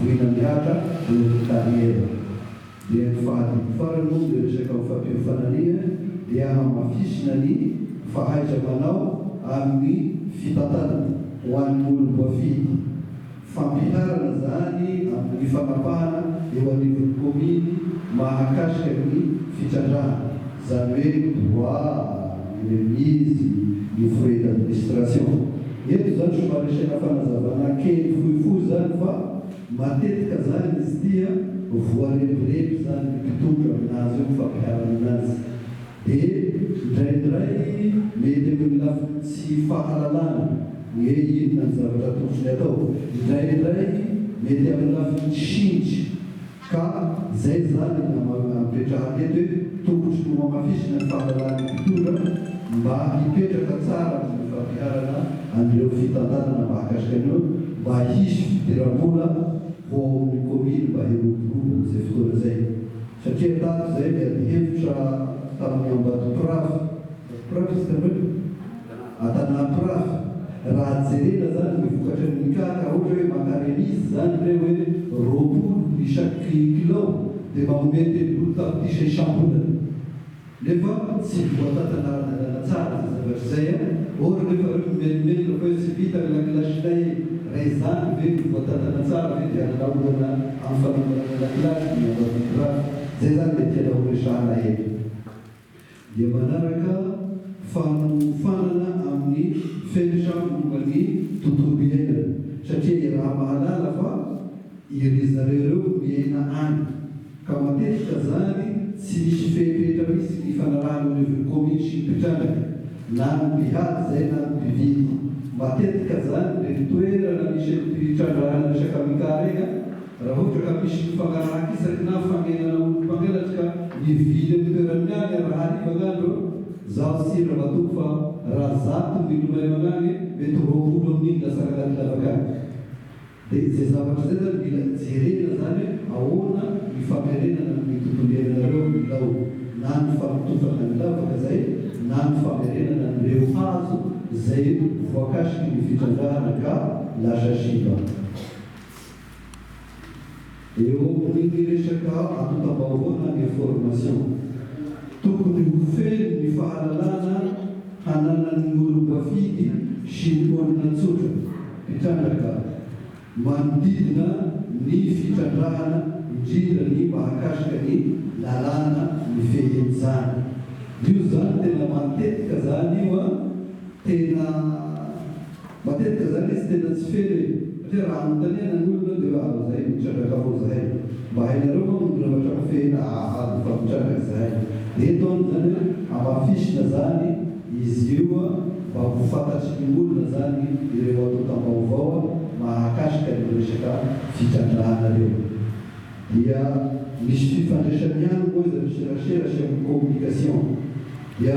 voina mihatra eo amin'ny carrière. Dia ny fahadimy farany moa dia resaka amin'ny fampiofanana iny dia hamafisina ny fahaiza-manao amin'ny fitantanana ho an'ny olom-boafidy. Fampiharana izany amin'ny fanapahana eo anivon'ny kaominy mahakasika ny fitrandrahana, izany hoe ny droit, ny remise, ny frais d'administration. Eto izany somary asiana fanazavana kely fohifohy izany fa matetika izany izy ity voarebireby izany ny mpitondra aminazy io ny fampiharana anazy. Dia indraindray mety amin'ny lafiny tsy fahalalana ny hoe inona ny zavatra tokony atao, indraindray mety amin'ny lafiny tsindry ka izay izany no ametrahana eto hoe tokotry ny hohamafisina ny fahalalan'ny mpitondra mba hipetraka tsara amin'ny fampiharana an'ireo fitantanana mahakasika an'io mba hisy fidiram-bola ho ao amin'ny kaominy mba hiroborobo amin'izay fotoana izay. Satria tato izay miady hevitra tamin'ny Ambatopirafy, Ambatopirafy izy tamin'ireo? Antanàmpirafy, raha jerena zany ny vokatry ny mikaka, ohatra hoe maka remise zany ireo hoe 20 isaky kilao dia manome 30 tapitrisa isam-bolana. Nefa tsy voatantana ara-dalàna tsara izay zavatra izay an! Or nefa reo mimenomenona fa hoe tsy vita ny lakilasinay e! Raha izany ve no voatantana tsara ve dia hanana olana amin'ny fanamboarana lakilasy ny Ambatomiraty? Izay izany ilay tiana ho resahana eto. Dia manaraka fanofanana amin'ny fenitra momba ny tontolo iainana satria iaraha-mahalala fa iry zareo ireo miaina any. Ka matetika zany tsy misy fepetra mihitsy ny ifanarahana anivon'ny commune sy ny mpitrandraka, na ny mpihady zay na ny mpividy. Matetika zany reny toerana misy an'ity trandrahana resaka Mika reny an, raha ohatra ka misy mifagnarahak'isaky na fagnenana olo mpangalatra ka mivily amin'ny toerany agny raha hariva gn'andro, zaho tsy ramatoa fa raha 100 milomay magnagny mety 20 amin'igny lasaka agnaty lavaka agny. Dia izay zavatra izay zany mila jerena zany hoe ahoana ny famerenana ny tontolo iainanareo amin'ny laona, na ny fanotofana ny lavaka izay, na ny famerenana an'ireo hazo izay voakasiky ny fitrandrahana ka lasa simba. Eo amin'ny resaka antontam-baovao na ny information, tokony ho feno ny fahalalana hananan'ny olom-boafidy sy ny olona tsotra. Mpitrandraka manodidina ny fitrandrahana indrindra ny mahakasika ny lalàna mifehy an'izany. Io zany tena matetika zany io an, tena matetika zany izy tena tsy feno e, satria raha anontaniana ny olona dia hoe ah zahay mitrandraka avao zahay, mba hainareo manko ny zavatra mifehy na aha dia efa mitrandraka zahay. Dia eto an zany hoe hamafisina zany Izy io mba ho fantatry ny olona zany ireo antontam-baovao mahakasika an'io resaka fitrandrahana ireo. Dia misy fifandraisany ihany moa izy amin'ny serasera sy amin'ny communication. Dia.